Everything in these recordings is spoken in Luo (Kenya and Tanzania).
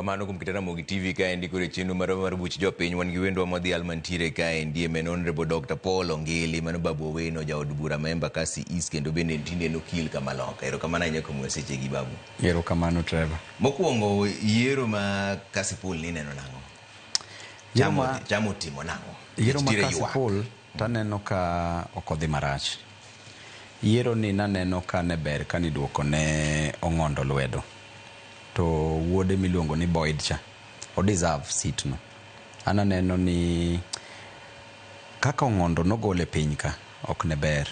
Erokamano kuom kete Ramogi TV kaendi koro e chenro marwa mar buch jopiny wan gi wendwa modhial mantiere kaendi en Honorable Dr. Paul Ongili mano Babu Owino jaod bura ma Embakasi East kendo bende tinde en okil kamaloka. Erokamano ahinya kuom sechegi Babu. Erokamano Trevor. Mokwongo yiero ma Kasipul ni ineno nang'o? Yiero ma- Chama otimo nang'o? Yiero ma Nitiere ywak. Kasipul taneno ka ok odhi marach. Yiero ni naneno ka ne ber ka niduoko ne Ong'ondo lwedo. To wuode miluongo ni Boyd cha, o deserve seat no. An aneno ni kaka Ong'ondo nogole piny ka ok ne ber.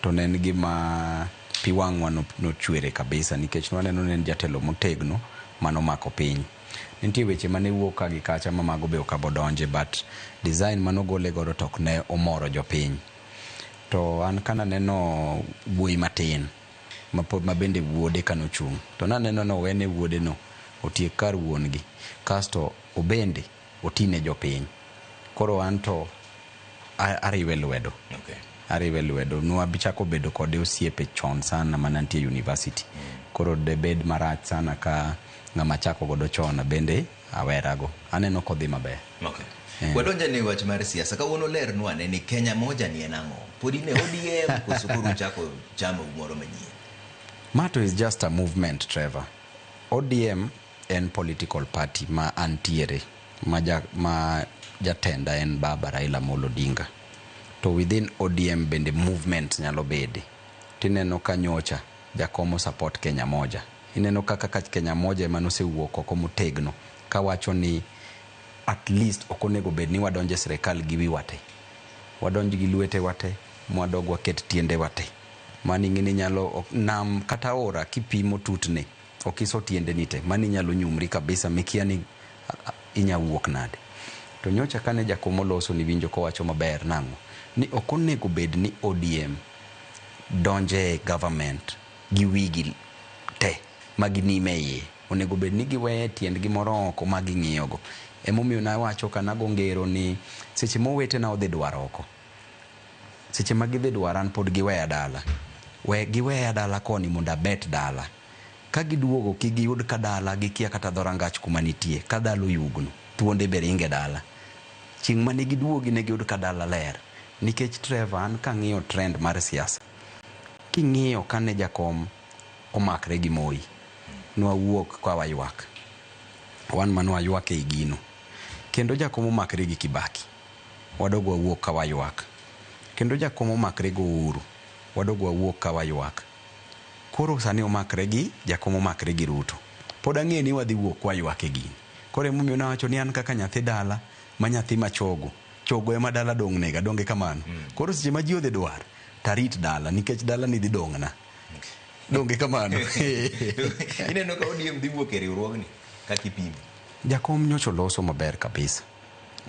To ne en gima pi wang'wa nochwere kabisa nikech nwaneno ni en jatelo motegno manomako piny. Nitie weche mane wuok ka gi kacha ma mago be ok abodonje but design manogole godo to ok ne omoro jopiny. To an ka naneno wuoyi matin ma bende wuode kanochung' to naneno ni owene wuode no otiek kar wuon gi kasto obende otine jopiny. Koro an to ariwe lwedo. Okay. Ariwe lwedo. Nwabichako bedo kode osiepe chon sana mana nitie university. Koro debed marach sana ka ng'ama achako godo chon bende awerago. Aneno kodhi maber. Okay. Wadonjo ne wach mar siasa. Kawuono lernwa ane ni Kenya Moja ni en ang'o? Pod in e ODM koso koro uchako chama moro manyien? Ma to is just a movement, Trevor. ODM en political party ma antiere ma jatenda en Baba Raila Amolo Odinga. To within ODM bende movement nyalo bede. Tineno ka nyocha jakom support Kenya Moja. Ineno kaka ka Kenya Moja ema nosewuok oko motegno kawacho ni at least ok onego bed ni wadonjo e sirikal gi wiwa te. Wadonj gi lwetewa te, mwadog waket tiendewa te. Mano ing'e ni nyalo nam kata aora kipimo tutne ok iso tiendeni te, mano inyalo nyumri kabisa mikia ni inya wuok nade. To nyocha kane jakom oloso niwinjo kowacho maber nang'o? Ni ok onego bed ni ODM donje e government gi wigi te ma ginime iye. Onego bed ni giweye tiendgi moro oko ma ging'iyogo. Emomiyo nawacho ka nago ngero ni seche ma owetena odhi dwaro oko, seche ma gidhi dwaro an pod giweya dala. We giweya dala koni mondo abet dala. Ka giduogo kik giyud ka dala gikia kata dhorangach kuma nitie, ka dala oyugno, thuonde be ringe dala. Chieng' mane giduogi ne giyud ka dala ler. Nikech Trevor, an kang'iyo trend mar siasa, king'iyo kane jakom omakre gi Moi, nwawuok ka waywak. Wan mane waywak ei gino. Kendo jakom omakre gi Kibaki, wadog wawuok ka waywak. Kendo jakom omakre gi Uhuru, wadog wawuok ka waywak. Koro sani omakre gi jakom omakre gi Ruto. Pod ang'e ni wadhi wuok kwaywak e gini. Koro emomiyo nawacho ni an kaka nyathi dala ma nyathi machogo, chogo ema dala dong' nega, donge kamano? Koro seche ma ji odhi dwar, tarit dala nikech dala ni dhi dong'na. Donge kamano? Ineno ka ODM dhi wuok e riwruogni kaka ipimo? Jakom nyocha oloso maber kabisa.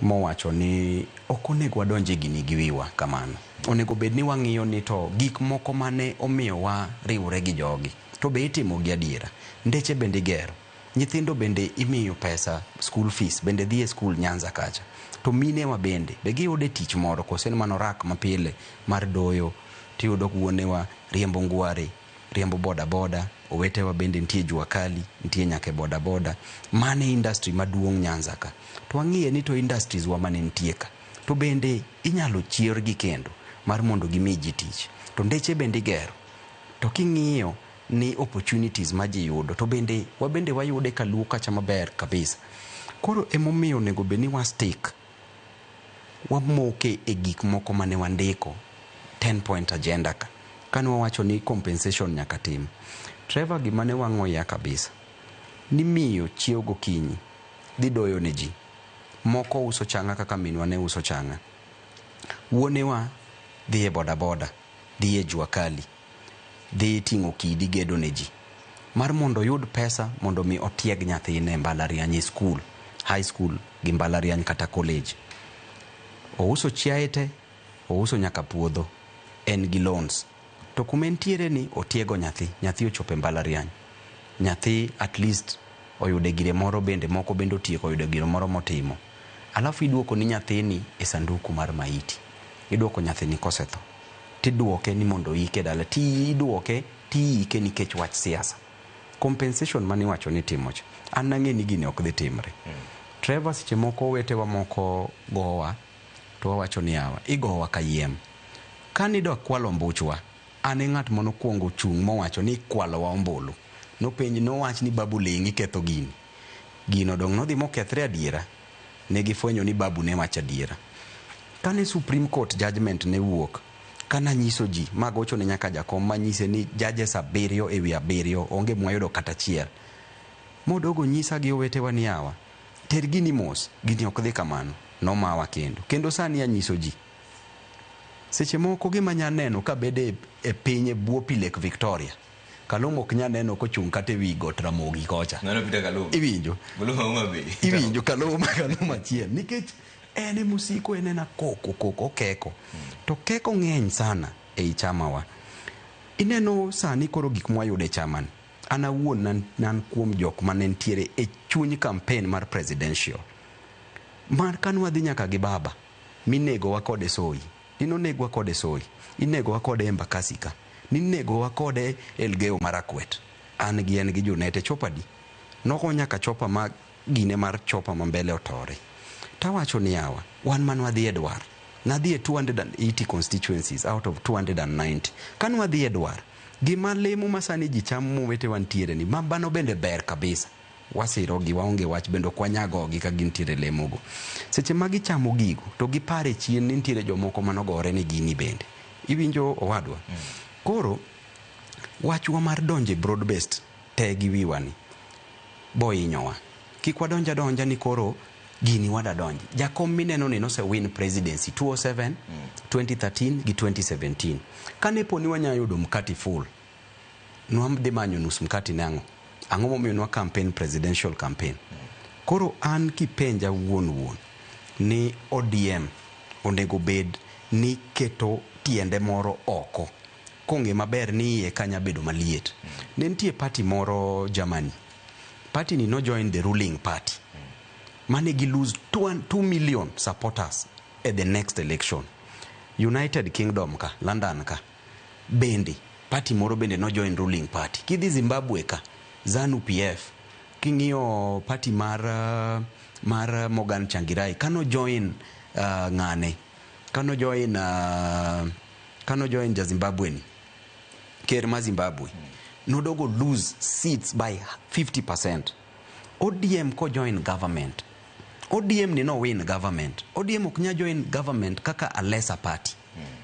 Mowacho ni ok onego wadonj e gini gi wiwa kamano. Onego bed ni wang'iyo ni to gik moko mane omiyo wa riwre gi jogi to be itimo gi adiera. Ndeche bende igero. Nyithindo bende imiyo pesa school fees bende dhi e school Nyanza kacha. To minewa bende be giyude tich moro kose en mana orak mapile mar doyo tiyudo wuonewa riembo ngware, riembo boda boda, owetewa bende nitie jua kali, nitie nyaka e boda boda. Mano e industry maduong' Nyanza ka. To wang'iye ni to industries wa mane nitie ka. To bende inyalo chiergi kendo mar mondo gimi ji tich. To ndeche bende igero. To king'iyo ni opportunities ma ji yudo to bende wabende wayude kaluo kacha maber kabisa. Koro emomiyo onego bed ni wa stick wamoke e gik moko mane wandiko 10 point agenda ka. Kane wawacho ni compensation nyaka tim. Trevor gima ne wang'o iya kabisa ni miyo chiew gokinyi dhi doyo ne ji. Moko uso chang'a kaka minwa ne uso chang'a. Wuonewa dhi e boda boda, dhi e jua kali, dhi ting'o kidi gedo ne ji. Mar mondo oyud pesa mondo mi otieg nyathine e mbalariany e school, high school gi mbalariany kata college. Ouso chiaye te, ouso nyaka puodho, en gi loans. To kuma entiere ni otiego nyathi, nyathi ochopo e mbalariany. Nyathi at least oyude gire moro bende, moko bende otieko oyudo gire moro motimo. Alafu iduoko ni nyathini e sanduku mar maiti. Iduoko nyathini kosetho. Tiduoke ni mondo oike dala. Tiduoke tiike nikech wach siasa. Compensation mane iwacho ni timo cha, an nang'e ni gini ok dhi timre. Trevor, seche moko owetewa moko gowa to wawacho ni yawa, igowa kayiem. Kane idwa kwalo ombuchwa, an e ng'at manokwongo chung' mowacho ni ikwalowa ombulu. Nopenj, nowach ni Babu ling' iketho gini. Gino dong' nodhi mokethre adiera. Ne gifwenyo ni Babu ne wacho adiera. Kane Supreme Court judgment ne wuok, kananyiso ji, magocho ne nyaka jakom manyise ni judges 7 ewi 7 onge mwayudo kata achiel. Modogo nyisa gi owetewa ni yawa, ter gini mos, gini ok dhi kamano. Nomawa kendo. Kendo sani anyiso ji. Seche moko gima nya neno kabede e piny e bwo pi Lake Victoria, Kaluma ok nya neno kochung' kata ewi got Ramogi kocha. Mano Peter Kaluma. Iwinjo? Kaluma Homa Bay. Iwinjo Kaluma, Kaluma achiel. Nikech en emosiko en ena koko koko okeko. To keko ng'eny sana ei chamawa. Ineno sani koro gik mwayudo e chamani. An awuon nan kuom jok mane nitiere e chuny campaign mar presidential. Mar kanwadhi nyaka gi baba, minegowa kode Soi. Ninonegwa kode Soi, inegowa kode Embakasi ka, ninegowa kode Elgeyo Marakwet. An gi en gi Junet e chopa di. Nogo nyaka chopa ma gine mar chopa ma mbele otore. Tawacho ni yawa, wan manwadhi e dwar. Nadhi e 280 constituencies out of 290. Kanwadhi e dwar, gima lemo ma sani ji chamo mowetewa nitiere ni, mano bende ber kabisa. Wasirogi, waonge wach bende ok wanyagogi ka gintiere lemogo. Seche ma gichamo gigo, to gipare chien ni nitiere jomoko manogore ne gini bende. Iwinjo owadwa? Koro, wachwa mar donjo e broad based te gi wiwa ni, bohinyowa. Kik wadonj adonja ni koro gini wada donji. Jakom mineno ni nose win presidency 2007, 2013 gi 2017. Kane po ni wanya yudo mkati full, nwadhi manyo nus mkati ne ang'o? Ang'o momiyo nwa campaign presidential campaign? Koro an kipenja wuon wuon ni ODM onego bed ni keto tiende moro oko kong'e maber ni iye kanya bedo maliet. Ne nitie party moro Germany. Party ni no join the ruling party. Mane gi lose 2 million supporters at the next election. United Kingdom ka, London ka, bende party moro bende no join ruling party. Kidhi Zimbabwe ka, ZANU PF, king'iyo party mar Morgan Tsvangirai, kano join ng'ane, kano join ja Zimbabwe ni, ker ma Zimbabwe, nodogo lose seats by 50%. ODM ko join government. ODM ni no win government. ODM ok nya join government kaka a lesser party.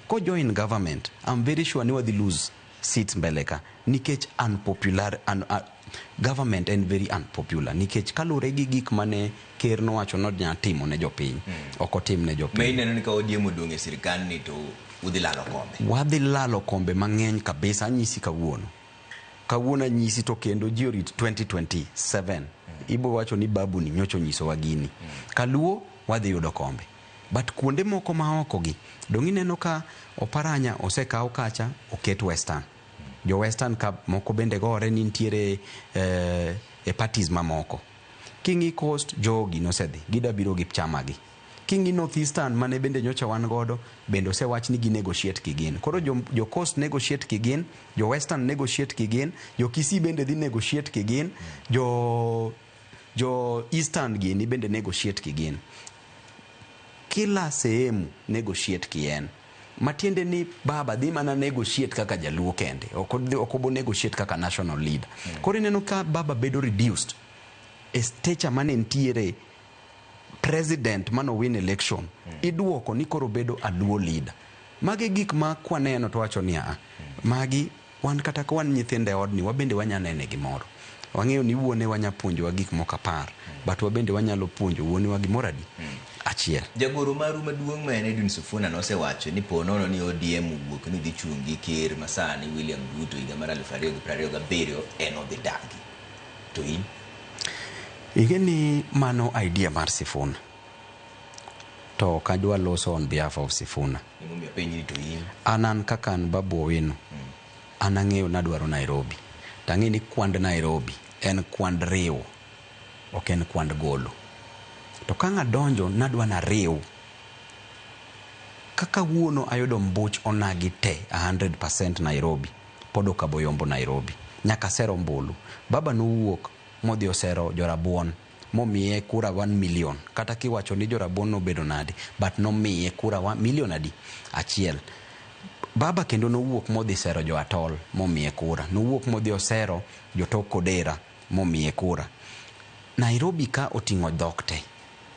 Ko join government, I'm very sure ni wadhi lose seats mbele ka nikech unpopular government en very unpopular nikech kalure gi gik mane ker nowacho nonya timo ne jopiny ok otim ne Ma jopiny. ineno ni ka ODM odong' e sirikal ni to udhi lalo kombe. Wadhi lalo kombe mang'eny kabisa anyisi kawuono. Kawuono anyisi to kendo ji orit 2027. Ibo wacho ni babu ni nyocha onyisowa gini. Kaluo wadhi yudo kombe. But kuonde moko ma oko gi, dong' ineno ka Oparanya osekaw kacha oket Western. Jo Western ka moko bende gore ni nitiere e parties mamoko. King'i Coast jogi nosedhi, gida biro gi chama gi. King'i North Eastern mane bende nyocha wan godo, bende osewach ni gi negotiate kigin. Koro jo Coast negotiate kigin, jo Western negotiate kigin, jo Kisii bende dhi negotiate kigin, jo Eastern gini bende negotiate kigin. Kila sehemu negotiate kien. Matiende ni baba dhi mana negotiate kaka jaluo kende, ok obo negotiate kaka national leader. Koro ineno ka baba bedo reduced e stature mane nitiere president mano win election, iduoko ni koro bedo a Luo leader. Magi gik ma kwaneno to wacho ni a magi wan kata ka wan nyithindo e odni wabende wanya nene gimoro. Wang'eyo ni wuone wanya puonjowa gik moko 10, but wabende wanyalo puonjo wuonewa gimoro adi? Achiel. Jagoro maru maduong' ma en Edwin Sifuna nosewacho ni po nono ni ODM owuok ni dhi chung' gi ker masani William Ruto higa mar 2027 en odhi dagi. To in? Ing'e ni mano idea mar Sifuna. To ok adwa loso on behalf of Sifuna. Emomiyo apenji ni to in? An kaka an Babu Owino, an ang'eyo nadwaro Nairobi. To ang'e ni kwand Nairobi en kwand riwo, ok en kwand golo. To ka ang' adonjo nadwa nariw. Kaka wuono ayudo mbuch onagi te 100% Nairobi, pod ok aboyombo Nairobi. Nyaka aser ombulu. Baba nowuok modhi osero jorabuon momiye kura 1 million. Kata kiwacho ni jorabuon nobedo nade, but nomiye kura million adi? Achiel. Baba kendo nowuok modhi sero jo Atol momiye kura. Nowuok modhi osero jotok Kodera momiye kura. Nairobi ka oting'o dhok te.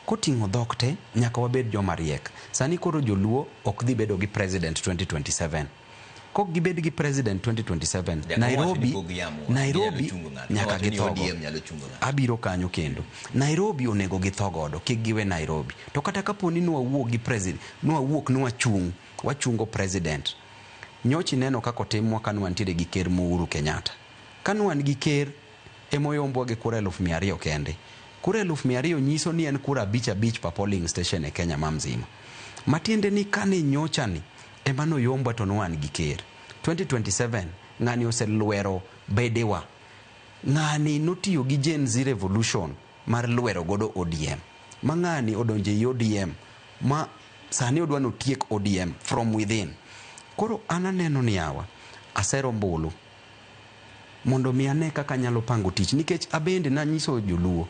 Koting'o dhok te, nyaka wabed joma riek. Sani koro joluo ok dhi bedo gi president 2027. Kok gibed gi president 2027, Nairobi, Nairobi nyaka githogo. Abiro kanyo kendo. Nairobi onego githo godo, kik giwe Nairobi. To kata kapo ni nwawuok gi president, nwawuok nwachung', wachungo president. Nyocha ineno kaka otimwa ka nwantiere gi ker Uhuru Kenyatta. Ka nwan gi ker emoyombwa gi kura 200,000 kende. Kura 200,000 nyiso ni en kura abich abich pa polling station e Kenya ma mzima. Matiende ni kane nyocha ni ema noyombwa to nwan gi ker. 2027 ng'ani oselwero bedewa. Ng'ani notiyo gi Gen Z revolution mar lwero godo ODM. Ma ng'ani odonjo ei ODM ma sani odwa notiek ODM from within. Koro an aneno ni yawa, asero ombulu mondo mi ane kaka anyalo pango tich nikech abende nanyiso joluo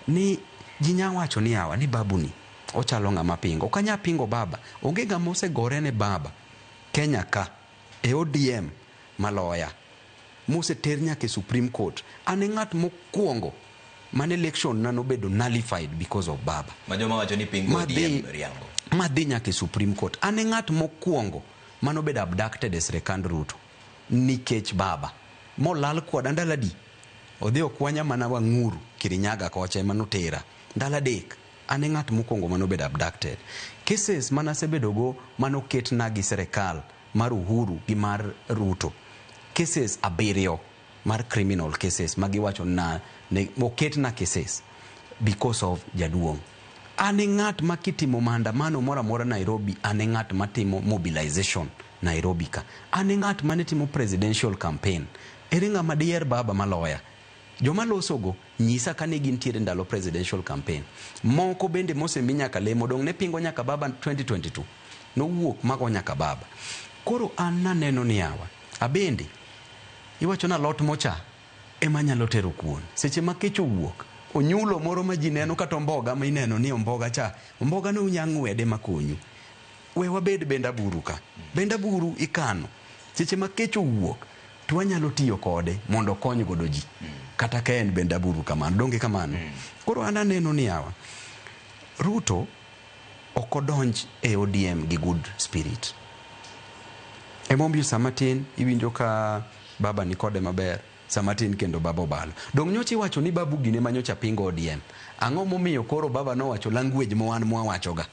ni ji nya wacho ni yawa ni babu ni ochalo ng'ama pingo. Ok anya pingo baba. Onge ng'ama osegore ne baba Kenya ka e ODM maloya moseter nyaka e Supreme Court. An e ng'at mokwongo mane election na nobedo nullified because of baba. Ma joma wacho ni pingo ODM riambo. Madhi nyaka e Supreme Court. An e ng'at mokwongo manobedo abducted e sirikand Ruto nikech baba. Molal koda ndalo adi? Odhi okwanya mana Wang'uru, Kirinyaga kocha ema notera. Ndalo adek. An e ng'at mokwongo manobedo abducted. Cases manasebedogo manoketna gi sirikal mar Uhuru gi mar Ruto. Cases 7 mar criminal cases magiwacho na ne oketna cases because of jaduong'. An e ng'at ma kitimo maandamano moro amora Nairobi, an e ng'at matimo mobilization Nairobi ka. An e ng'at mane timo presidential campaign. Ere ng'ama diher baba maloya? Joma losogo nyisa kane gintiere ndalo presidential campaign. Moko bende mosemi nyaka lemo dong' ne pingo nyaka baba 2022. Nowuok mago nyaka baba. Koro an naneno ni yawa, abende iwacho na lot mocha ema nyalo tero kuon. Seche ma kech owuok, onyulo moro ma ji neno kata omboga ma ineno ni omboga cha, omboga no unya ng'wede makonyu. We wabed benda buru ka. Benda buru ikano. Seche ma kech owuok, to wanyalo tiyo kode mondo okony godo ji. Kata ka en benda buru kamano, donge kamano? Koro an aneno ni yawa, Ruto ok odonj e ODM gi good spirit. Emomiyo sama tin iwinjo ka baba ni kode maber, sama tin kendo baba obalo. Dong' nyocha iwacho ni babu gine ma nyocha pingo ODM. Ang'o momiyo koro baba nowacho language ma wan mwawachoga?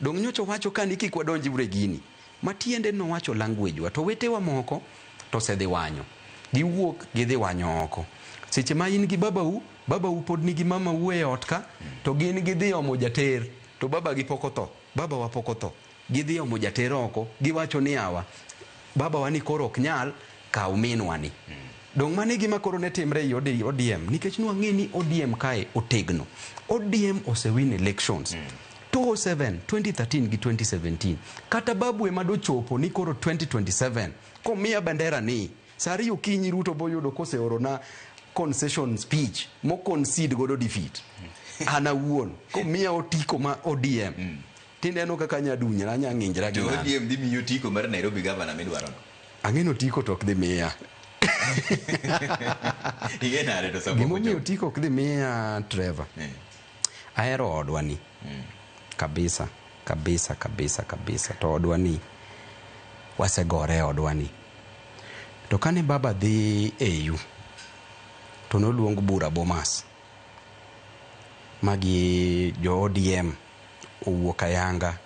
Dong' nyocha owacho ka ni kik wadonj ure gini. Matiende nowacho language wa. To wetewa moko to osedhi wanyo. Giwuok gidhi wanyo oko. Seche ma in gi babau, babau pod nigi mamau e ot ka, to gin gidhi omo jater, to baba gi pok otho. Baba wa pok otho. Gidhi omo jater oko, giwacho ni yawa, baba wa ni koro ok nyal, kaw minwa ni. Dong' mano e gima koro ne timre ei ODM, nikech nwang'e ni ODM kae otegno. ODM osewin elections. 2007, 2013 gi 2017. Kata babu ema dochopo ni koro 2027, komiya bendera ni, saa ariyo okinyi Ruto boyudo koseorona concession speech, mo concede godo defeat. An awuon, komiya otiko ma ODM, tineno kaka anya dunyra, anya ng'injra gi To ng'ano. ODM dhi miyi otiko mar Nairobi governor midwaro no. Ang'e ni otiko to ok dhi miya. Ing'e nade to sapok Gimomiyo ochopo? otiko ok dhi miya, Trevor. Ahero odwa ni. Kabisa, kabisa, kabisa, kabisa. To odwa ni, wasegore e odwa ni. To kane baba dhi AU, to noluong bura Bomas. Magi jo ODM owuok ayanga,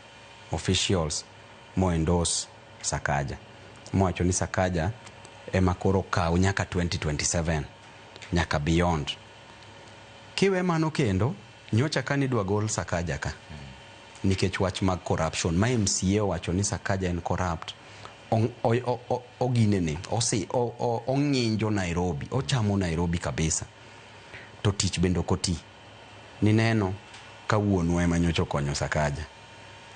officials, mo endorse Sakaja. Mowacho ni Sakaja ema koro kaw nyaka 2027, nyaka beyond. Kiwe mano kendo, nyocha kane idwa gol Sakaja ka, nikech wach mag corruption, ma MCA owacho ni Sakaja en corrupt, oginene, ong'injo Nairobi, ochamo Nairobi kabisa. To tich bende ok oti. Nineno ka wuonwa ema nyocha okonyo Sakaja.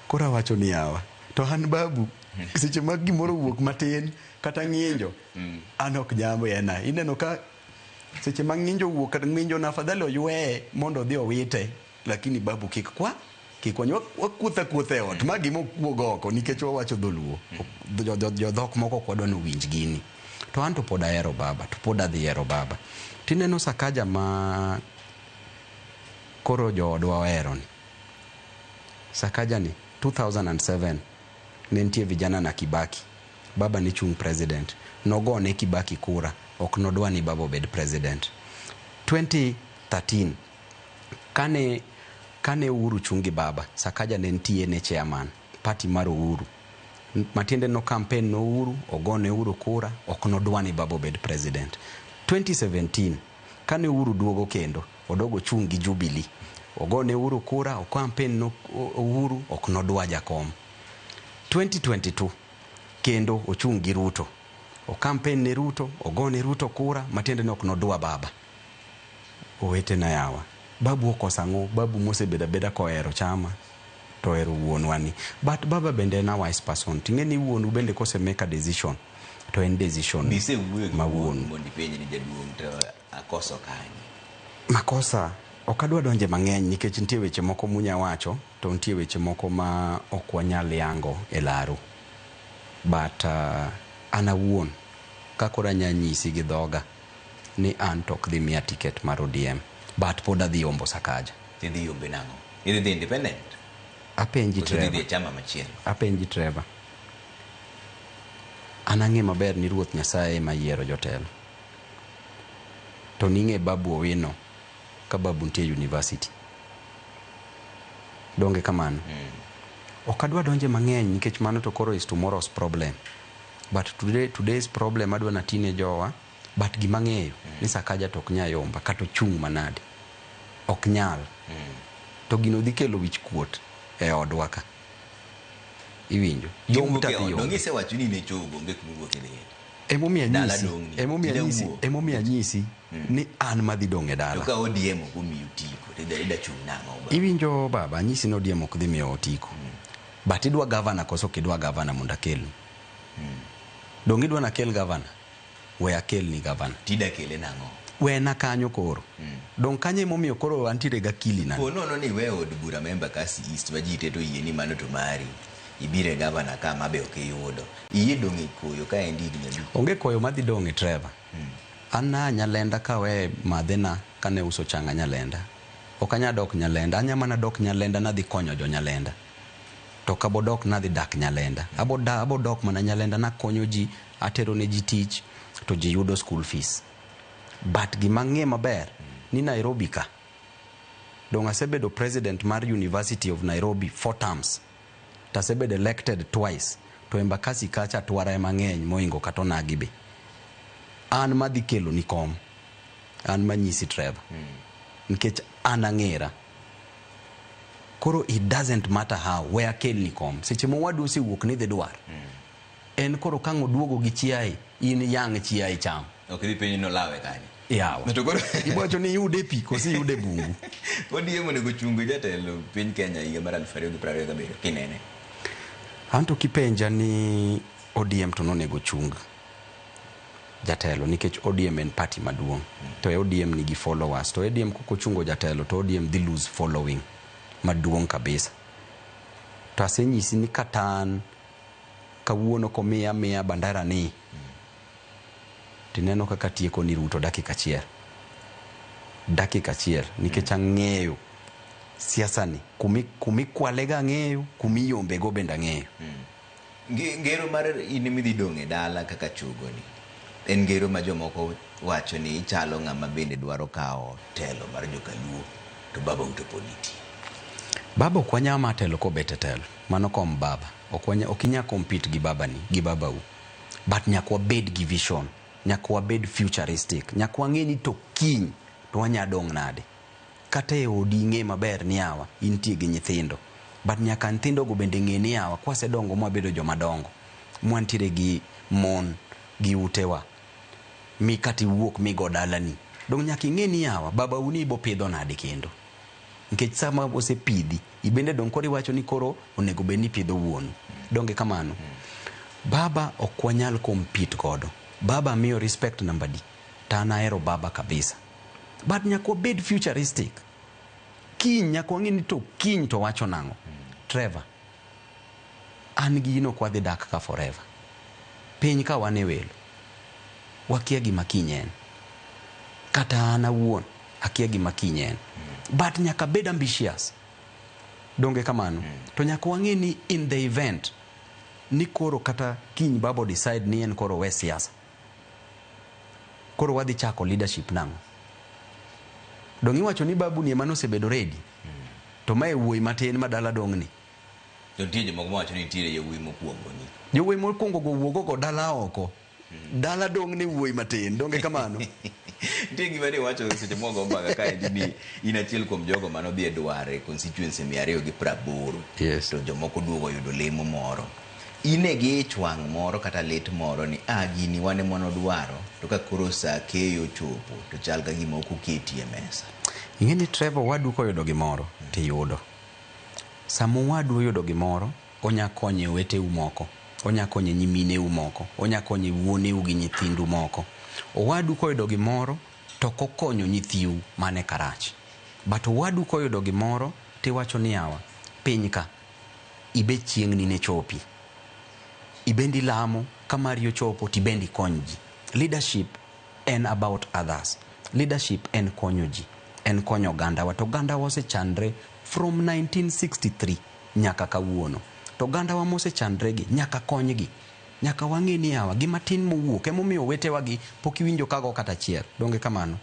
Koro awacho ni yawa, to an babu, Seche ma gimoro owuok matin kata ng'injo, an ok jambo ena. Ineno ka seche ma ng'injo owuok kata ng'injo na afadhali oyweye mondo odhi owite, lakini babu kik kwa kik kwany. Wakuotho akuotha e ot ma gima ok wuog oko nikech wawacho dholuo. Jodhok moko ok wadwa ni owinj gini. To an to pod ahero baba, to pod adhi hero baba. Tineno Sakaja ma koro joodwa ohero ni. Sakaja ni 2007 ne nitie vijana na Kibaki. Baba ne chung' president. Nogone Kibaki kura, ok nodwa ni baba obed president. 2013 kane Uhuru chung' gi baba, Sakaja ne nitie ne chairman party mar Uhuru. Matiende no campaign no Uhuru, ogone Uhuru kura, ok nodwa ni baba obed president. 2017 kane Uhuru duogo kendo, odogo chung' gi Jubilee. Ogone Uhuru kura, o campaign no Uhuru, ok nodwa jakom. 2022 kendo ochung' gi Ruto. O campaign ne Ruto, ogone Ruto kura, matiende ni ok nodwa baba. Owetena yawa, babu okoso ang'o? Babu mosebedo abeda kohero chama to ohero wuonwa ni. But baba bende en a wise person. Ting'e ni wuonu bende kose make a decision, to en decision Bisewuoyo gi ma wuonu wuonu. mondo ipenj ni jaduong' to akoso kanye? Makosa ok adwa donje mang'eny nikech nitie weche moko munya wacho to nitie weche moko ma ok wanyal yango e laro. But an awuon ka koro anya nyisi gi dhoga ni an to ok dhi miya ticket mar ODM but pod adhi yombo Sakaja. Tidhi yombe nang'o? Idhi dhi independent? Apenji Koso idhi dhi Trevor. e chama machielo? Apenji Trevor. An ang'e maber ni Ruoth Nyasaye ema yiero jotelo. To ning'e Babu Owino ka Babu nitie university. Donge kamano? Ok adwa donje mang'eny nikech mano to koro is tomorrow's problem. But today's problem adwa natine jowa, but gima ang'eyo ni Sakaja to ok nyal yomba kata ochung' manade. Ok nyal. To gino dhi kelo wich kuot e odwa ka. Iwinjo? Yomb Kiwuok e tadhi ot, donge yombe. isewacho ni in e chogo, onge kuma iwuok idhiye. Emomiyo Dala anyisi, dong'ni. emomiyo Tida anyisi, wuok. emomiyo anyisi ni an madhi dong' e To dala. ka ODM ok omiyi otiko, to ida chung' nang'o ba? Iwinjo baba, anyisi ni ODM ok dhi miyo otiko. But idwa gavana koso ok idwa gavana mondo akelni? Donge idwa nakel gavana? We akelni gavana. Tida kele nang'o? Wena kanyo koro. Dong' kanyo emomiyo koro antiere gi akili na. Po nono ni iweyo od bura ma Embakasi East ma ji te to oyie ni mano to mari. Ibiro e gavana ka ma be ok iyudo. Iyie dong' e koyo ka endi higni abich. Onge koyo madhi dong' e Trevor. An naa Nyalenda kawe madhena kane uso changa Nyalenda. Ok anya dok Nyalenda, anya mana dok Nyalenda nadhi konyo jo Nyalenda. To ok abodok nadhi dak Nyalenda. Abo dok mana Nyalenda nakonyo ji, atero ne ji tich, to ji yudo school fees. But gima ang'e maber ni Nairobi ka, dong' asebedo president mar University of Nairobi 4 terms. To asebedo elected twice. To Embakasi kacha twara ema ng'eny moingo kata onagi be. An madhi kelo ni kom. An manyisi Trevor. Nikech an ang'era. Koro it doesn't matter how, we akel ni kom. Seche ma owadu osewuok ni dhi dwar. En koro ka ang' oduogo gi chiaye, in yang' chiaye cham. Ok idhi penjo ni olawe kanye. Yawa. To koro Iwacho ni iyude e pi koso iyude e bungu. ODM onego chung jatelo piny Kenya higa mar 2027 kinene. Anto kipenja ni ODM to nonego chung jatelo nikech ODM en party maduong'. To ODM nigi followers. To ODM kok ochungo jatelo to ODM dhi lose following maduong' kabisa. To asenyisi ni kata an kawuono komiya miya bandera ni tineno kaka tieko ni Ruto dakika achiel. Dakika achiel nikech ang'eyo siasa ni kumikwale ga ang'eyo, kumiyombe go bende ang'eyo. Ngero mar in midhi dong' e dala kaka chogo ni en ngero ma jomoko wacho ni ichalo ng'ama bende dwaro kawo telo mar jokaluo to baba to pod nitie. Baba ok wanyal ma telo kobet e telo. Mano kom baba. Ok inyal compete gi baba ni, gi babau. But nyaka wabed gi vision. Nyaka wabed futuristic. Nyaka wang'e ni to kiny to wanya dong' nade. Kata e odi ing'e maber ni yawa intie gi nyithindo. But nyaka nyithindo go bende ng'e ni yawa kwasedongo mwabedo joma dongo. Mwantiere gi mon gi utewa. Mi kata iwuok migo dalani. Dong' nyaka ing'e ni yawa babau ni ibo pidho nade kendo. Nikech sama osepidhi, ibende dong' koro iwacho ni koro onego bed ni ipidho wuonu. Donge kamano? Baba ok wanyal compete godo. Baba miyo respect namba di. To an ahero baba kabisa. But nyaka wabed futuristic. Kiny nyaka wang'e ni to kiny to wacho nang'o. Trevor, an gi in ok wadhi dak ka forever. Piny ka wan e welo. Wakia gima kiny en. Kata an awuon akia gima kiny en. But nyaka bed ambitious. Donge kamano? To nyaka wang'e ni in the event ni koro kata kiny baba decide ni en koro we siasa. Koro wadhi chako leadership nang'o? Dong' iwacho ni babu ni ema nosebedo ready. To mae wuoyi matin ma dala dong' ni. To nitie jomoko mawacho ni nitiere yawuoyi mokwongo ni. Jowuoyi mokwongo go wuogo go dala oko. Dala dong' ne wuoyi matin. Donge kamano? Nitie gima ne iwacho seche mwago mbaka kaendi ni in achiel kuom jogo manodhi e dwar e constituency 280. Yes. To jomoko duogo yudo lemo moro. In e gi ich wang' moro kata lit moro ni ah gini wan ema nodwaro to ka koro saa keyo ochopo to chal ka gima ok oketi e mesa. Ing'e ni Trevor wadu koyudo gimoro tiyudo. Sama owadu oyudo gimoro, onya konyo oweteu moko, onya konyo nyimineu moko, onya konyo wuoneu gi nyithindu moko. Owadu koyudo gimoro to ok okonyo nyithiu, mano e karach. But owadu koyudo gimoro tiwacho ni yawa, piny ka, ibe chieng'ni ne chopi. Ibendi lamo, ka mari ochopo tibendi ikony ji. Leadership en about others. Leadership en konyo ji, en konyo ogandawa. To ogandawa osechandre from 1963 nyaka kawuono. To ogandawa mosechandre gi nyaka konygi. Nyaka wang'e ni yawa gima tin mowuok emomiyo owetewa gi pok iwinjo ka go kata achiel. Donge kamano?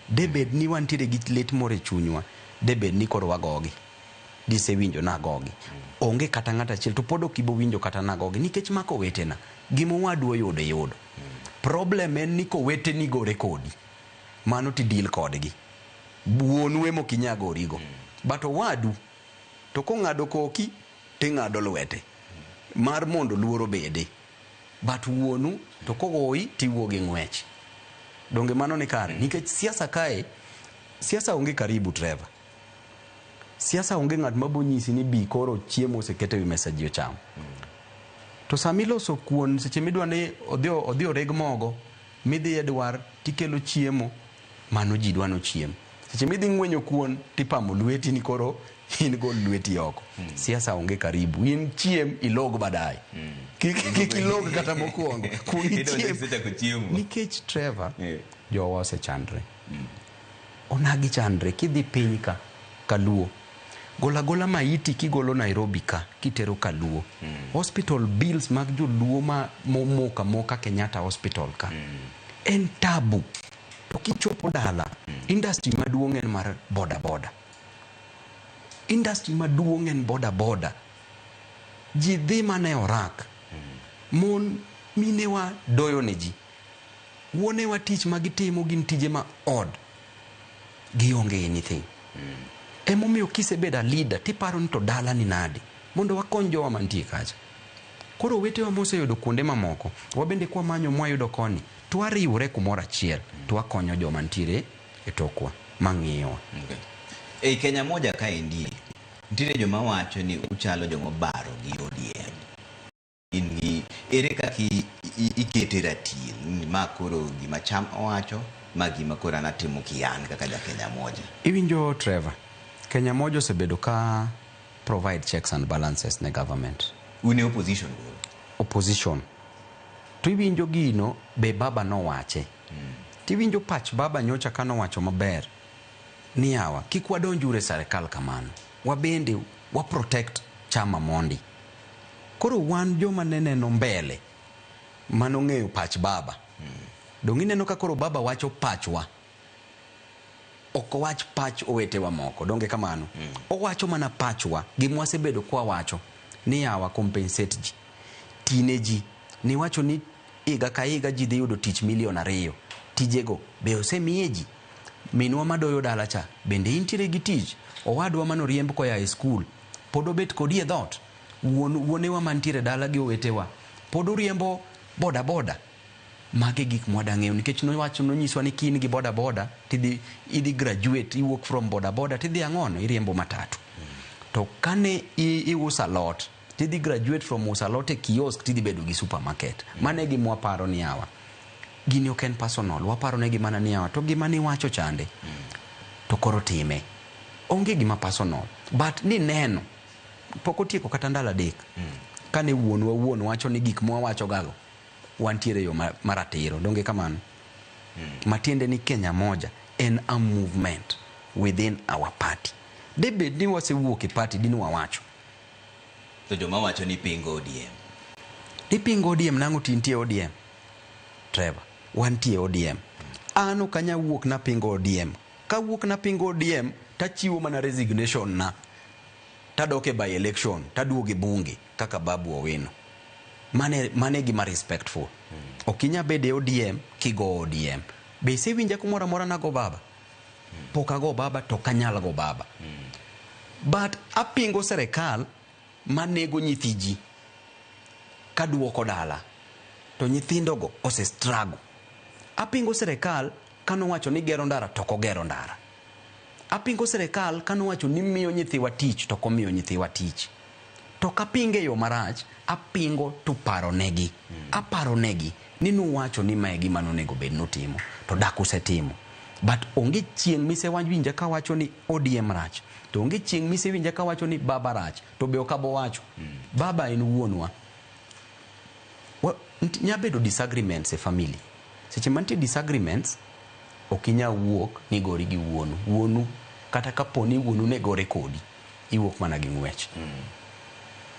Debed ni wantiere gi lit moro e chunywa, debed ni koro wagogi. Disewinjo nagogi. Onge kata ng'ato achiel to pod ok ibo winjo kata nagogi nikech mako owetena. Gima owadu oyudo iyudo. Problem en ni koweteni gore kodi, mano ti deal kodgi. Wuonu ema ok inya gorigo. But owadu to kong'ado koki ting'ado lwete mar mondo luor obede. But wuonu to kogoyi tiwuok gi ng'wech. Donge mano ni kare? Nikech siasa kae, siasa onge karibu Trevor. Siasa onge ng'at mabo nyisi ni bi koro chiemo oseket e wi mesa ji ocham. To sama iloso kuon seche midwa ni odhi oreg mogo, midhi e dwar tikelo chiemo, mano ji dwa nochiem. Seche midhi ng'wenyo kuon tipamo lweti ni koro in gol lweti oko. Siasa onge karibu. In chiem ilog baadaye. Kik ilog kata mokwongo. Kuong ichiem. Nikech Trevor, jowa osechandre. Onagi chandre kidhi piny ka Kaluo. Gola gola maiti kigolo Nairobi ka kitero Kaluo. Hospital bills mag joluo ma momoka moka Kenyatta Hospital ka. En tabu. To kichopo dala, industry maduong' en mar boda boda. Industry maduong' en boda boda. Ji dhi mana e orak. Mon minewa doyo ne ji. Wuonewa tich ma gitimo gin tije ma odd. Gionge anything. Emomiyo kisebedo a leader tiparo ni to dala ni nade mondo wakony jowa mantie kacha. Koro owetewa moseyudo kuonde mamoko, wabende kwamanyo mwayudo koni, to wariwre kumoro achiel to wakonyo joma ntiere e tokwa mang'iyowa. Okay. Ei Kenya moja kaendi, nitiere joma wacho ni uchalo joma obaro gi ODM. In gi ere kaka ikete ratil ni ma koro gima cham owacho, ma gima koro an atimo kian kaka ja Kenya moja. Iwinjo Trevor, Kenya moja osebedo ka provide checks and balances ne government. Un e opposition koro? Opposition. To iwinjo gino be baba nowache. Tiwinjo pach baba nyocha kanowacho maber ni yawa kik wadonj uru e serikal kamano. Wabende wa protect chama mondi. Koro wan joma ne neno mbele manong'eyo pach baba. Dong' ineno ka koro baba wacho pachwa. Ok owach pach owetewa moko, donge kamano? Owacho mana pachwa, gima wasebedo kwawacho ni yawa compensate ji. Tine ji, niwacho ni higa ka higa ji dhi yudo tich milion 2. Tijego be osemiye ji? Minwa madoyo dala cha, bende intiere gi tich? Owadwa manoriemb koa e skul, pod obet kodi e dhoot? Wuonewa mantiere dala gi owetewa, pod uriembo boda boda? Magi gik mwada ng'eyo nikech nowacho nonyiswa ni kin gi boda boda tidhi idhi graduate iwuok from boda boda tidhi ang'ono iriembo matatu. To kane iuso alot Tidhi graduate from uso alot e kiosk tidhi bedo gi supermarket. Mano e gima waparo ni yawa. Gini ok en personal, waparo negi mana ni yawa to gima niwacho chande to koro time. Onge gima personal, but ni neno pok otieko kata ndalo 3 kane wuonwa wuon wacho ni gik mwawacho gago wantiere yo maratiro, donge kamano? Matiende ni Kenya Moja en a movement within our party. Debed ni wasewuok e party dine wawacho. To joma wacho ni pingo ODM. Ipingo ODM nang'o to intie ODM? Trevor, wantie ODM. An ok anyal wuok napingo ODM. Kawuok napingo ODM, tachiwo mana resignation na. Tadok e by election, taduogo e bunge kaka Babu Owino. Mane gima respectful. Ok inyal bedo e ODM kigo ODM. Be isewinja kumoro amora nago baba? Pok ago baba to ok anyal go baba. But apingo serikal manego nyithi ji kaduoko dala to nyithindogo ose struggle. Apingo serikal kanowacho ni gero ndara to ok ogero ndara. Apingo serikal kanowacho ni miyo nyithiwa tich to ok omiyo nyithiwa tich. To kapinge yo marach, apingo to paro negi. Aparo negi ni nuwacho ni mae gima nonego bed nutimo to dak usetimo. But onge chieng' misewinja kawacho ni ODM rach. To onge chieng' misewinja kawacho ni baba rach. To be ok abowacho. Baba en wuonwa. Nya bedo disagreements e family. Seche mantie disagreements, ok inyal wuok ni gori gi wuonu. Wuonu, kata kapo ni wuonu ne gore kodi, iwuok mana gi ng'wech.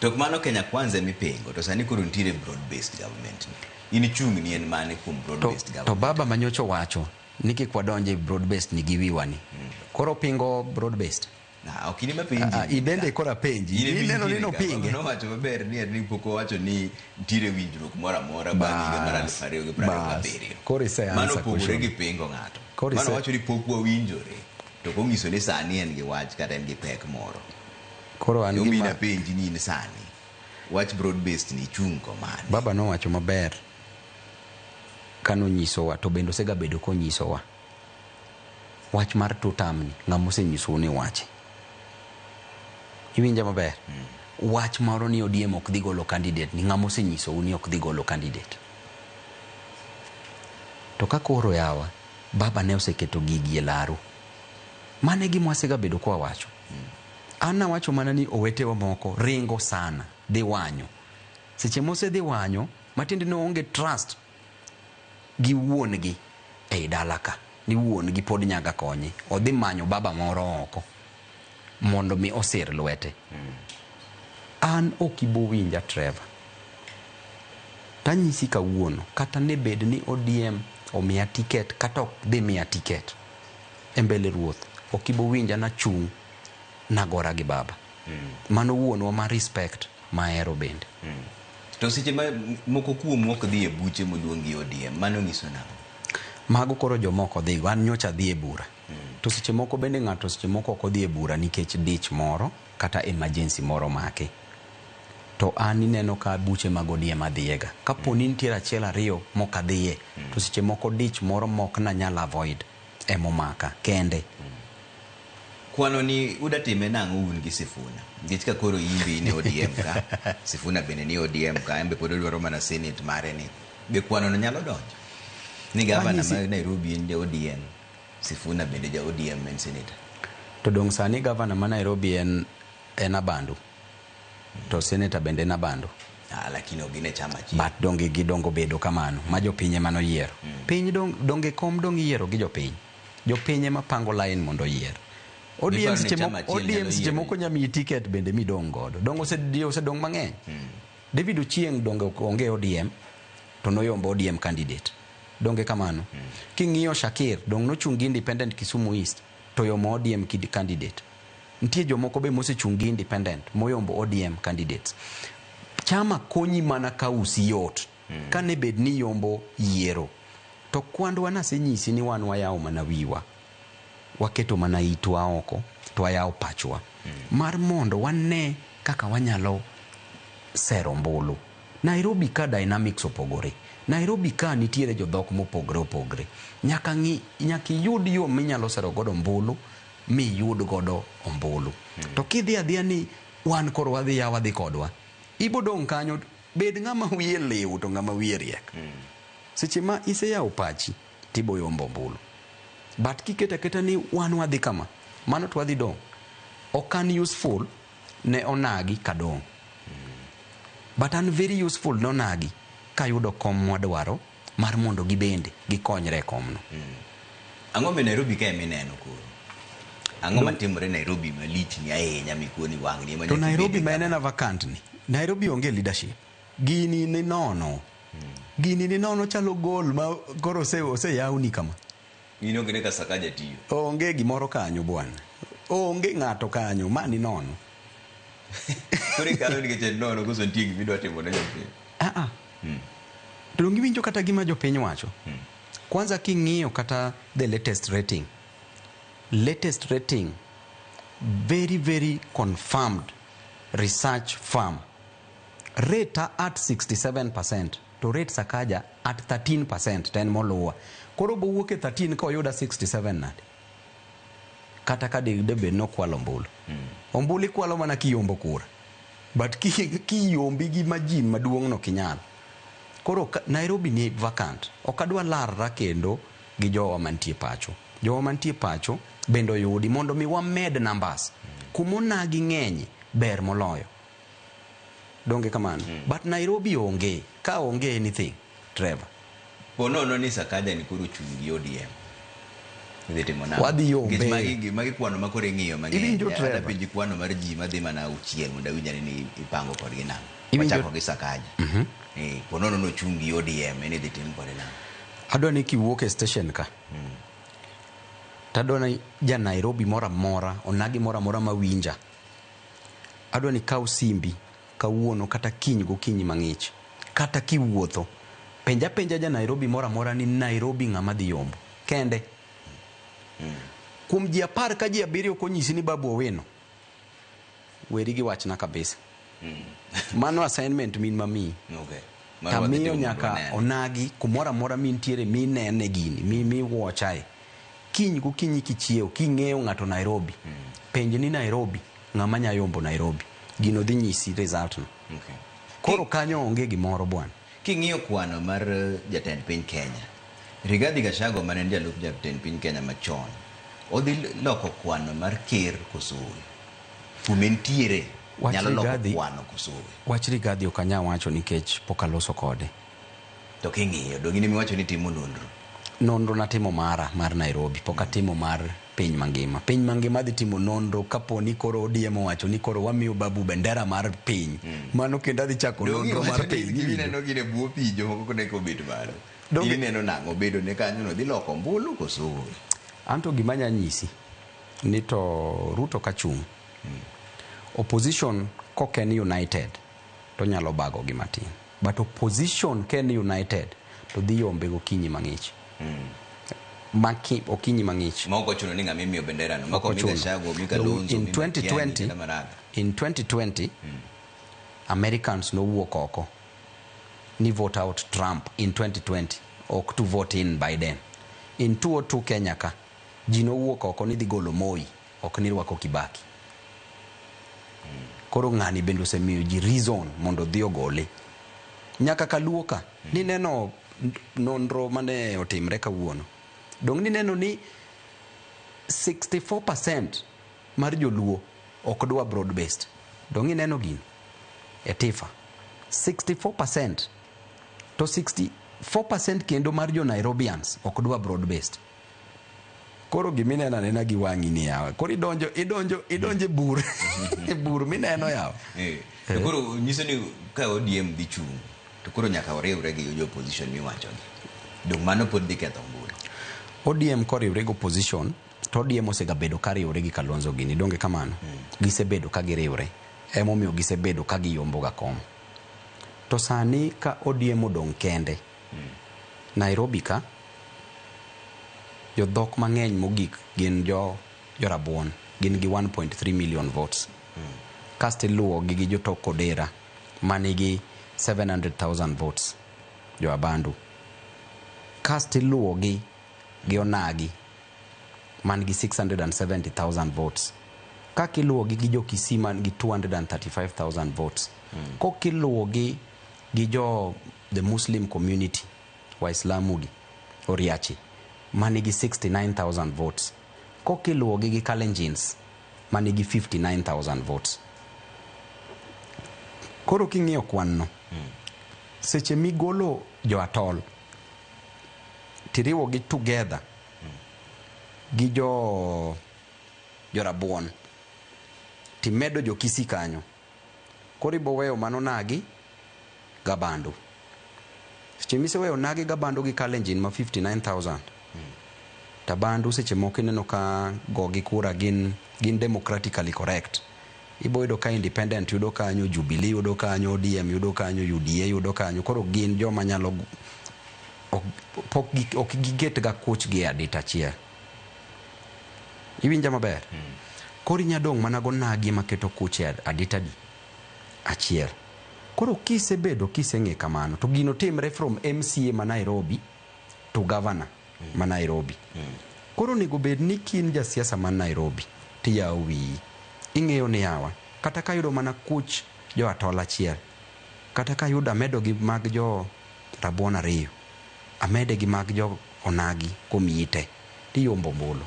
To mano Kenya Kwanza mipingo, to sani koro nitiere broad based government ni. In ichung' ni en mane kuom broad based government? To baba manyocha owacho ni kik wadonje broad based ni gi wiwa ni. Koro pingo broad based. Na, ok in ema penji. Ibende koro apenji. Ineno ni nopinge. Nowacho maber ni en pok owacho ni nitiere winjruok moro amora bang' higa mar 2027. Koro ise Mano opogore gi pingo ng'ato. Mano wacho ni pok wawinjore. To konyiso ni sani en gi wach kata en gi pek moro. Koro an gima penji ni in sani wach broad based ni chung' komane. Baba nowacho maber kanonyisowa to bende osegabedo konyisowa wach mar two term ni ng'ama osenyisou ni wache. Iwinja maber? Wach moro ni ODM ok dhi golo candidate ni ng'ama osenyisou ni ok dhi golo candidate. To ka koro yawa, baba ne oseketo gigi e laru. Mano e gima wasegabedo kwa wacho. An nawacho mana ni owetewa moko ringo sana, dhi wanyo. Seche mosedhi wanyo, matiende ni onge trust gi wuon gi ei dala ka. Ni wuon gi pod nyaga konye. Odhi manyo baba moro oko mondo mi osir lwete. An ok ibo winja Trevor. Tanyisi kawuono, kata ne bed ni ODM omiya ticket kata ok dhi miya ticket e mbele ruoth, ok ibo winja nachung' nagora gi baba. Mano wuonwa ma respect mahero bende. To seche ma moko kuomu ok dhi e buche moluong gi ODM, mano nyiso nang'o? Mago koro jomoko dhigo, an nyocha adhi e bura. To seche moko bende ng'ato seche moko ok odhi e bura nikech dich moro kata emergency moro make. To an ineno ka buche mag ODM adhiyega. Kapo ni nitiere achiel ariyo mok adhiye, to seche moko dich moro mok nanyal avoid emomaka kende. Kwano ni uda time nang'o un gi Sifuna? Nikech ka koro in be in e ODM ka, Sifuna bende ni ODM ka, en be pod odwaro mana Senate mare ni. Be kwano no nyalo donjo? Ni gavana ma Nairobi en ja ODM, Sifuna bende ja ODM en senator. To dong' sani gavana ma Nairobi en Abandu. To senator bende en Abandu. Lakini ok gin e chama achiel. But donge gidongo bedo kamano, ma jopiny ema noyiero. Piny donge kom dong iyiero gi jopiny. Jopiny ema pango line mondo oyier. ODM seche moko nya miyi ticket bende midong' godo. Dong osedong' mang'eny. David Ochieng' donge onge ODM to noyombo ODM candidate. Donge kamano. King'iyo Shakir dong nochung' gi independent Kisumu East to yomo ODM candidate. Nitie jomoko be mosechung' gi independent moyombo ODM candidates. Chama konyi mana ka usi yot. Kane bed ni yombo yiero. To kwandwa nasenyisi ni wan wayawo mana wiwa. Waketo mana itwa oko to wayawo pachwa. Mar mondo wane kaka wanyalo sero ombulu. Nairobi ka dynamics opogore. Nairobi ka nitiere jodhok mopogore opogore. Nyaka iyud yo minyalo sero godo ombulu miyud godo ombulu. To kidhi adhiya ni wan koro wadhi yawa dhi kodwa. Ibo dong' kanyo, bed ng'ama wiye liw to ng'ama wiye riek. Seche ma iseyawo pachi, tibo yombo ombulu. But kiketo aketa ni wan wadhi kama, mano to wadhi dong'. Ok an useful ne onagi kadong'. But an very useful ne onagi kayudo kom mwadwaro mar mondo gibende gikonyre e komno. Ang'o mi Nairobi kae mineno koro? Ang'o matimore Nairobi malich ni ahinya mikuoni wang'ni ema To nyaka Nairobi ibede ma en kama? ena vacant ni. Nairobi onge leadership. Gini ni nono. Gini ni nono chalo gol ma koro oseyawni kama. Gini onge ne ka Sakaja tiyo. Onge gimoro kanyo bwana. Onge ng'ato kanyo, ma ni nono. Koro ikawe nikech en nono koso nitie gima idwa timo ne jopiny? Ah ah. To donge iwinjo kata gima jopiny wacho? Kwanza king'iyo kata the latest rating. Latest rating very very confirmed research firm rate at 67% to rate Sakaja at 13% to en moluwa. Koro bowuok e 13 ka oyuda 67 nade? Kata ka debed nokwalo ombulu. Ombulu ikwalo mana kiyombo kura. But kiyombi gi majin maduong' no kinyal. Koro Nairobi ni vacant. Ok adwa larra kendo gi jowa mantie pacho. Jowa mantie pacho bende oyudi mondo mi wamed numbers. Kumonagi ng'enye ber moloyo. Donge kamano? But Nairobi onge. Ka onge anything, Trevor. Po nono ni Sakaja ni koro chung' gi ODM. Idhi timo nang'o? Wadhi yombe. Nikech magi kwano ma koro ing'iyo mang'eny. Iwinjo, Ada Trevor? penji kwano mar ji madhi mana auchiel mondo awinj ane ni ipango kodgi nang'o. Iwinjo- Wachako gi Sakaja. Po nono nochung' gi ODM, en idhi tim kode nang'o? Adwa ni kiwuok e station ka. Tadwa ni ja Nairobi moro amora, onagi moro amora mawinja. Adwa ni kaw simbi kawuono kata kiny gokinyi mang'ich. Kata kiwuotho. Penja penja ja Nairobi moro amora ni Nairobi ng'ama dhi yombo. Kende. Kuom ji 10 ka ji 7 ok onyisi ni Babu Owino. Weri gi wachna kabisa. Mano assignment min mamiyi. Okay. Mano wadhi Tamiyo timo mondo nyaka wanene. onagi kumoro amora mintiere minene gini miwochae. Kiny gokinyi kichiewo king'eyo ng'ato Nairobi. Penj ni Nairobi ng'ama nya yombo Nairobi. Gino dhi nyisi result no. Okay. Koro kanyo onge gimoro bwana. King'iyo kwano mar jatend piny Kenya, Rigathi Gachagua mane en jalup jatend piny Kenya machon, odhi loko kwano mar ker koso ooyo? Kuma entiere Wach nyalo loko Rigathi- kwano koso ooyo? Wach Rigathi ok anyal wacho nikech pok aloso kode. To king'iyo, donge in emiwacho ni timo nonro? Nonro natimo mara mar Nairobi, pok atimo mar piny mangima. Piny mangima dhi timo nonro kapo ni koro ODM owacho ni koro wamiyo Babu bendera mar piny. Mano kendo adhi chako Donge nonro mar iwacho ni piny. gima ineno gin e bwo pi jomoko kone kobet malo. Donge- In ineno nang'o bedo ne kanyo no dhi loko ombulu koso ooyo? Anto gima anya nyisi ni to Ruto kachung', opposition kok en united to nyalo bago gi matin. But opposition ka en united to dhi yombe gokinyi mang'ich. Maki, okinyi mang'ich. Ma ok ochuno ni ng'ama imiyo bendera no, mako Ok mi ochuno. Gachagua, mi Kalonzo, In mi Matiang'i, 2020, kata Maraga. in 2020 Americans nowuok oko ni vote out Trump in 2020 ok to vote in Biden. In 2002 Kenya ka ji nowuok oko ni dhi golo Moi ok ni rwako Kibaki. Koro ng'ani bende osemiyo ji reason mondo odhi ogole. Nyaka kaluo ka nineno nonro mane otimre kawuono. Dong' nineno ni 64% mar joluo ok dwa broad based. Dong' ineno gino e TIFA. 64% to 64% kendo mar jo Nairobians ok dwa broad based. Koro gimineno anena gi wang'i ni yawa. Koro idonjo e bur. E bur mineno yawa. To koro nyiso ni ka ODM dhi chung' to koro nyaka oriwre gi jo opposition miwacho gi. Dong' mano pod dhi ketho ombulu. ODM koriwre gi opposition to ODM osegabedo ka riwre gi Kalonzo gini donge kamano. Gisebedo ka giriwre. Emomiyo gisebedo ka giyombo ga kom. To sani ka ODM odong' kende Nairobi ka jodhok mang'eny mogik gin jo jorabuon gin gi 1.3 million votes. Kasto iluwo gi jotok Kodera manigi 700,000 votes jo Abandu. Kasto iluwo gi Onagi man gi 670,000 votes. Kaka iluwogi gi jo Kisii man gi 235,000 votes. Kokiluwogi gi jo the Muslim community, Waislamu gi, Oriachi, manigi 69,000 votes. Kokiluwogi gi Kalenjins manigi 59,000 votes. Koro king'iyo kwan no, seche migolo jo atol tiriwo gi together gi jo jorabuon timedo jo Kisii kanyo, koro ibo weyo mano nagi gabandu. Seche miseweyo nagi gabandu gi Kalenjin ma 59,000, tabandu seche moko ineno ka gogi kura gin democratically correct. Ibo yudo ka independent yudo kanyo, Jubilee yudo kanyo, ODM yudo kanyo, UDA yudo kanyo. Koro gin joma nyalo ok giket ga kuchgi e adit achiel. Iwinja maber? Koro inya dong' mana go nagi maketo kuch e adit adi? Achiel. Koro kisebedo kiseng'e kamano, to gino timre from MCA ma Nairobi to governor ma Nairobi. Koro onego bed ni kin jasiasa man Nairobi tiyawo wiyi. Ing'eyo ni yawa, kata kayudo mana kuch jo atol achiel, kata kayudo amedo gi mag jo rabuon ariyo, amede gi mag jo onagi komiyi te, tiyombo ombulu.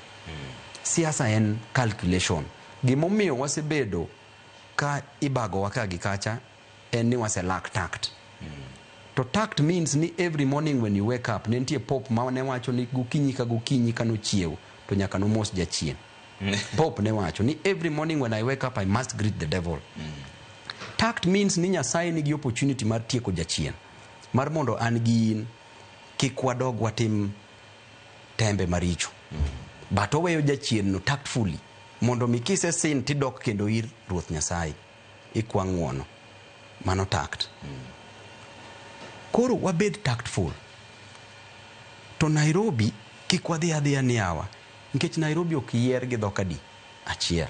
Siasa en calculation. Gimomiyo wasebedo ka ibagowa ka gi kacha en ni wase lack tact. To tact means ni every morning when you wake up, ne nitie Pope ma ne wacho ni gokinyi ka gokinyi kanochiew to nyaka nomos jachien. Pope ne wacho ni every morning when I wake up I must greet the devil. Tact means ni Nyasaye nigi opportunity mar tieko jachien. Mar mondo an gi in kik wadog watim tembe maricho. But oweyo jachien no tactfully mondo mi kise sin tidok kendo ir Ruoth Nyasaye ikwa ng'uono. Mano tact. Koro wabed tactful. To Nairobi kik wadhi adhiya ni yawa, nikech Nairobi ok yier gi dhok adi? Achiel.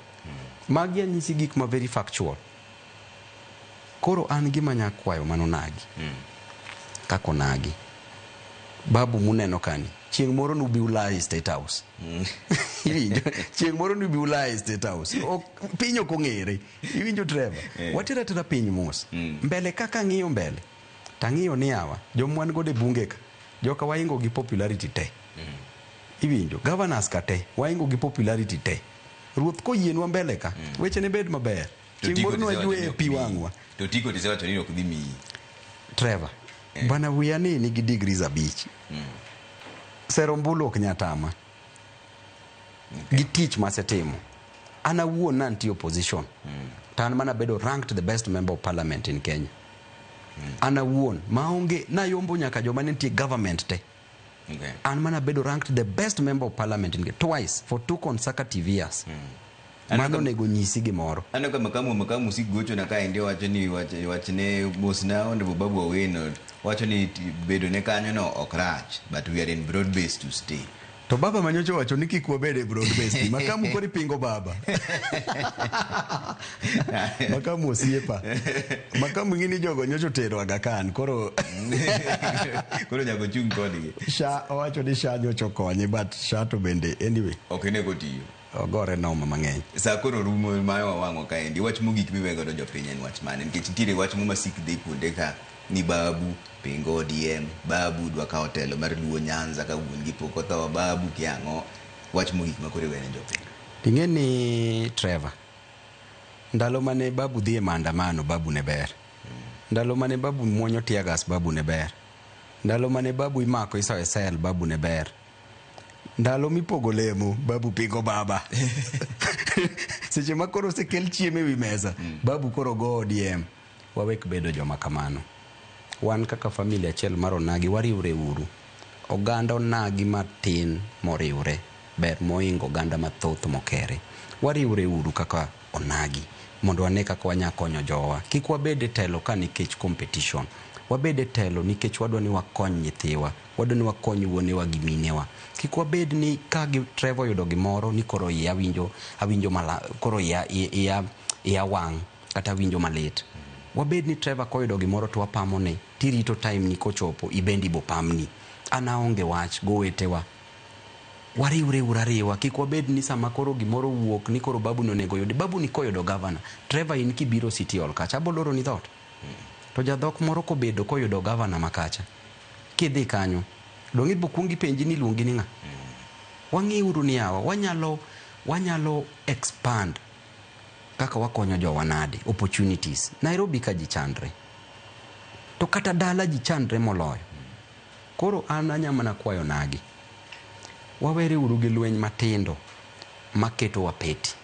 Magi anyisi gik ma very factual. Koro an gima nya kwayo mano nagi. Kaka onagi. Babu muneno kani, chieng' moro nubi ulaya e State House. Iwinjo? Chieng' moro nubi ulaya e State House. Ok, piny ok ong'ere. Iwinjo Trevor? Watero atera piny mos. Mbele kaka ang'iyo mbele, tang'iyo ni yawa, joma wan godo e bunge ka, joka waingo gi popularity te. Iwinjo? Governors ka te, waingo gi popularity te. Ruoth koyienwa mbele ka, weche ne bed maber. Chieng' moro nwajwe e pi wang'wa. To tiko tisewacho ni ok dhi miyi. Trevor, bana wiya ni nigi degrees 5. Sero ombulu ok nya tama. Gi tich masetimo. An awuon nantie opposition. To an mana bedo ranked the best member of parliament in Kenya. An awuon maonge nayombo nyaka joma ne nitie government te. An mana bedo ranked the best member of parliament in Kenya twice for 2 consecutive years. Mano onego nyisi gimoro. Aneno ka makamu sik gochona kaendi wacho ni wachne mosna Honorable Babu Owino wacho ni bedo ne kanyo no ok rach, but we are in broad base to stay. To baba manyocha wacho ni kik wabed e broad base ni. Makamu koro ipingo baba. Makamu osiepa. Makamu ng'ini jogo nyocha otero Aga Khan koro koro nyaka ochung' kodgi. Sha owacho ni Sha nyocha okonye but Sha to bende anyway. Ok onego tiyo. Ogore noma mang'eny. Sa koro rumo mayo wawang'o kaendi. Wach mogik miwe godo jopiny en wach mane? Nikech nitiere wach mo masik dhi kuonde ka ni Babu pingo ODM, Babu dwa kawo telo mar Luo Nyanza ka wuon gi pok otho, Babu kia ang'o. Wach mogik ma koro iwene jopiny. Ing'e ni Trevor, ndalo mane Babu dhi e maandamano, Babu ne ber. Ndalo mane Babu muonyo tear gas, Babu ne ber. Ndalo mane Babu imako isoyo e cell, Babu ne ber. Ndalo mipogo lemo, Babu pingo baba. Seche ma koro osekel chiemo e wi mesa, Babu koro go ODM. Wawek bedo joma kamano. Wan kaka familia achiel mar onagi wariwre uru. Oganda onagi matin moriwre ber moingo oganda mathoth mokere. Wariwre uru kaka onagi mondo wane kaka wanya konyo jowa. Kik wabed e telo ka nikech competition. Wabed e telo nikech wadwa ni wakony nyithiwa, wadwa ni wakony wuonewa gi minewa. Kik wabed ni ka gi Trevor oyudo gimoro ni koro iya winjo, awinjo mala, koro iya wang' kata winjo malit. Wabed ni Trevor koyudo gimoro to wapamo ne, tirito time ni kochopo ibendi bo pamni. An aonge wach gowetewa. Wariwre uru ariwa, kik wabed ni sama koro gimoro wuok ni koro babu ni onego yudi. Babu ni koyudo gavana, Trevor in kibiro City Hall kacha, aboloro ni dhoot. To jadhok moro kobedo koyudo gavana makacha, kidhi kanyo, dong' ibo kuong ipenji ni iluongi ni ng'a? Wang'iuru ni yawa, wanyalo, wanyalo expand kaka wakonyo jowa nade, opportunities. Nairobi ka ji chandre. To kata dala ji chandre moloyo. Koro an anya mana kwayo nagi. Wawere uru gi lweny matindo maketowa peti.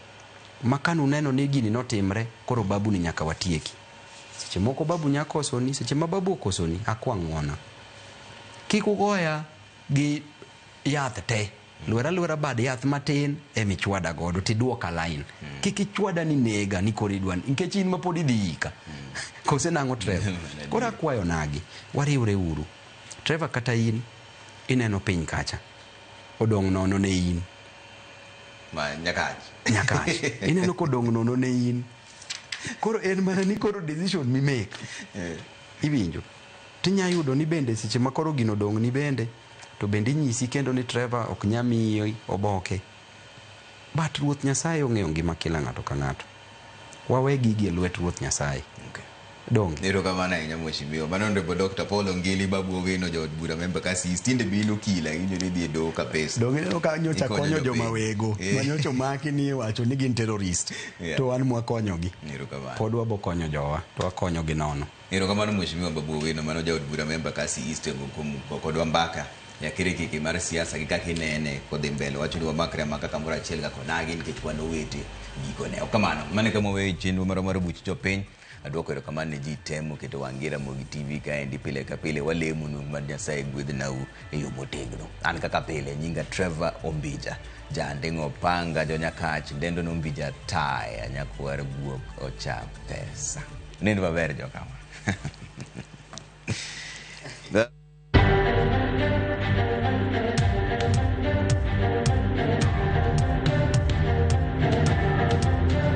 Ma kanuneno ni gini notimre, koro babu ni nyaka watieki. Seche moko babu nya kosoni, seche ma babu okosoni, akwa ng'uono. Kik ugoya gi yath te. Lwera lwera bad yath matin emichwada godo tiduoka line. Kik ichwada ni nega ni koro idwa nikech in ma pod idhi ika. Kose nang'o Trevor? Koro akwayo nagi, wariwre uru. Trevor kata in ineno piny kacha. Odong' nono ne in. Ma Nyakach. Nyakach. Ineno kodong' nono ne in. Koro en mana ni koro decision mimake. Iwinjo. Tinya yudo ni bende seche ma koro gino odong' ni bende to bende inyisi kendo ni Trevor ok nya miyi oboke. But Ruoth Nyasaye ong'eyo ngima kila ng'ato ka ng'ato. Wawe gigi e lwet Ruoth Nyasaye. Okay. Donge. Erokamano ahinya mheshimiwa. Mano Honorable Dr. Paul Ongili Babu Owino jaod bura ma Embakasi East. Tinde be in okil awinjo ni idhi e doho kabisa. Donge ineno ka nyocha Ikonyo konyo joma jopiny. wego Eh. ma nyocha omaki ni iwacho ni gin terrorist Yeah. to wan mwakonyogi. Erokamano. Pod wabokonyo jowa to wakonyogi nono. Erokamano mheshimiwa Babu Owino mano jaod bura ma Embakasi East kuom kodwa mbaka ya kirikiki mar siasa gi kaka inene kodhi mbele. Wacho ni wamakre amaka kamoro achiel kaka onagi nikech wan owete gikone. Ok kamano. Mano e kama waweyo chenro marwa mar buch jopiny. Aduoko erokamano ne ji te moketo wang' gi Ramogi TV kaendi pile ka pile walemonu mar Nyasaye gwedhnau e yo motegno. An kaka pile nyinga Trevor Ombija, janding'o opanga jonyakach dendo no Ombija taya nyakwar guok ocha pesa. Nind maber jokama.